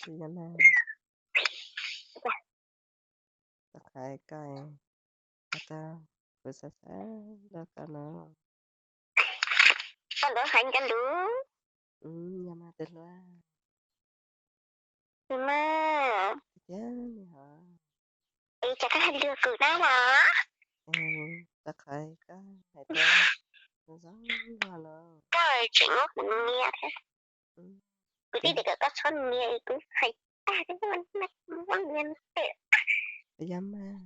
Tsis yog na. Tau qhov koj, koj tau, kuv xav xav nrog koj no. Koj lub hais nkaj lus. Yog mas tus hluas. Mas tiag tiag li hos. Es cas koj hais lus kuv dab los? Tau qhov koj hais tias zoo zoo no. Koj tseem muab kuv nias thiab. Kuv twb tias kom koj txhob nias, kuv hais tag, muab nias. Yog mas,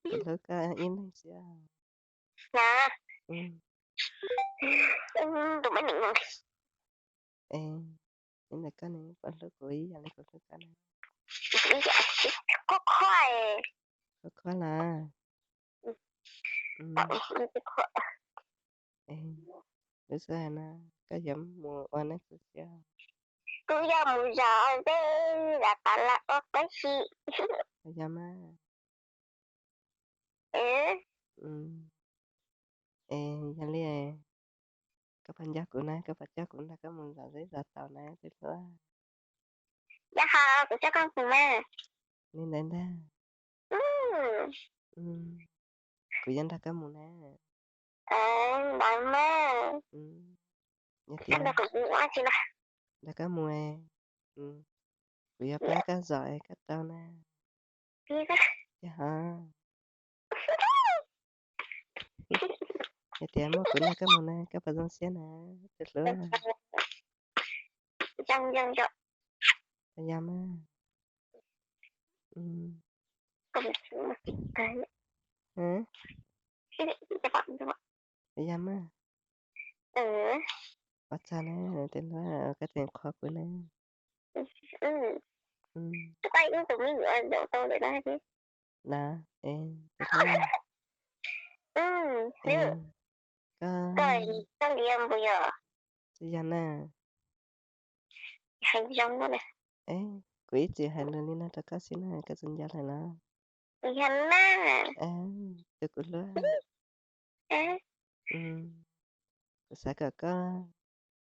kuv hlub koj ib leeg xwb. Na, tus me niam. Es ntawm koj ne, puas hlub kuv ib yam li kuv hlub koj na? Qhuab qhuab, qhuab qhuab los? Lub sij hawm no koj yuav mus ua neej txug xyoo? Kuv yuav mus zov zeb, zov taum los ua qub si. Yog mas. Es yog li, koj puas nco kuv na, koj puas coj kuv nrog koj mus zov zeb zov taum na tus hluas? Yog hos, kuv coj koj mus mas. Li ntawd ntag. Kuv yuav nrog koj mus na. Ntawd mas. Yog tias nrog koj mus, kuv yuav pab koj zov es koj tau na. Yog hos, yog tias muaj kuv nrog koj mus na, koj puas zoo siab na tus hluas? Yog mas. Yog mas. Ua tsaug na tus hluas, koj tseem qhuas kuv na. Na, tus hluas, koj, tsis yog na. Kuv ib txwm hais lus li no rau koj xwb na, koj tsis nco lawm los? Tus kuv hlub, kuv xav kom koj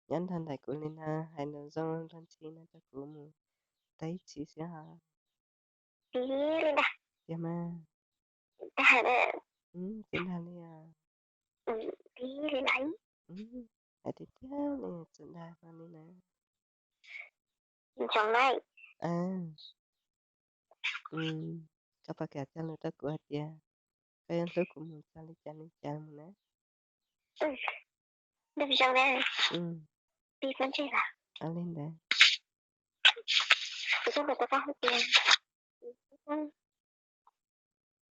nyob nrog nraim kuv li no, hais lus zoo luag ntxhi no rau kuv mus tau ib txhis xwb hos. Tiag mas. Tsis dag li os. Hais tiag tiag li, tsis dag li na. Koj puas kam cog lus rau kuv hais tias koj yuav hlub kuv mus txog li cas li cas mus na? Li ntawd.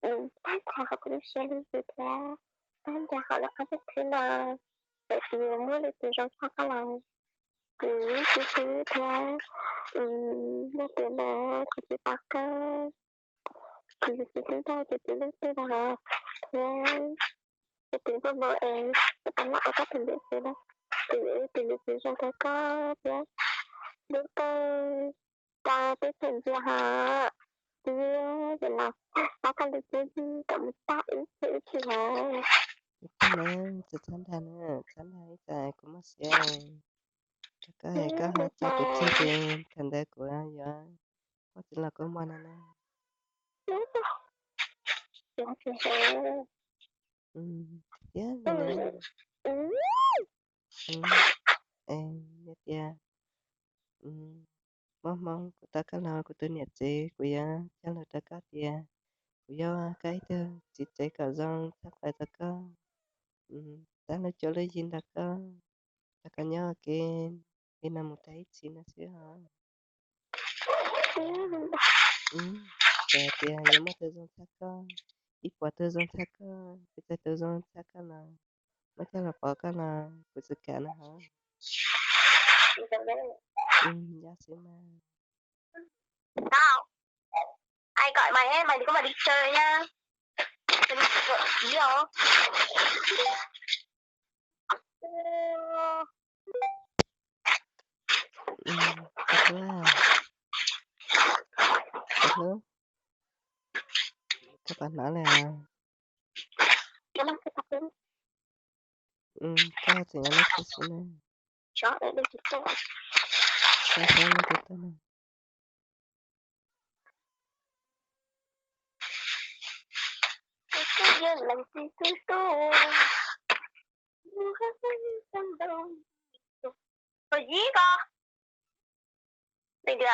Tab ntawd qhov kuv lub siab hlub kuv thiab, tab ntawd qhov lub qab teb khwb no, txawm tias muaj lwm tus zoo tshaj qab los, kuv tsis hlub thiab. Yog tias ntawd kuv tsis pom koj, kuv yuav tsis hlub tau tus txiv neej twg los thiab. Tus twg npau npau es kuv tau los ua koj tus npiam xwb na, kuv yuav ib tug npiam txiv zoo rau koj thiab. Lub koj rau teb chaws ntsia hos, tiag ces los pab koj lub cuab yig kom mus tag ib txhis ib txhis hos. Tsis txhob ntag na, txhob ntag ib tsam kuv muaj siab rau koj es koj ho tso kuv tseg ces thaum ntawd kuv yuav muaj txiv los kua muag no na. Tiag li. Yog tias muaj hmoo kuv tau koj los kuv tus niam tsev, kuv yuav cog lus rau koj tias kuv yuav koj ib tug txiv tsev kom zoo tshaj plaws rau koj, txhaj lub cuab lub yig nrog koj, rau koj nyob ua ke li no mus tag ib txhis no xwb os. Txawm hais tias yuav muaj tus zoo tshaj koj, ib puas tus zoo tshaj koj, pes tsawg tus zoo tshaj koj los muab coj los pov koj los kuv tsis kam na hos. Yog xwb mas. Tus hlub, tus hlub, koj puas hnov lawm? Koj tseem nyob tib si na. Koj saib leej twg tuaj na. Yog leej txiv tu tu, tus yib ko, leej twg?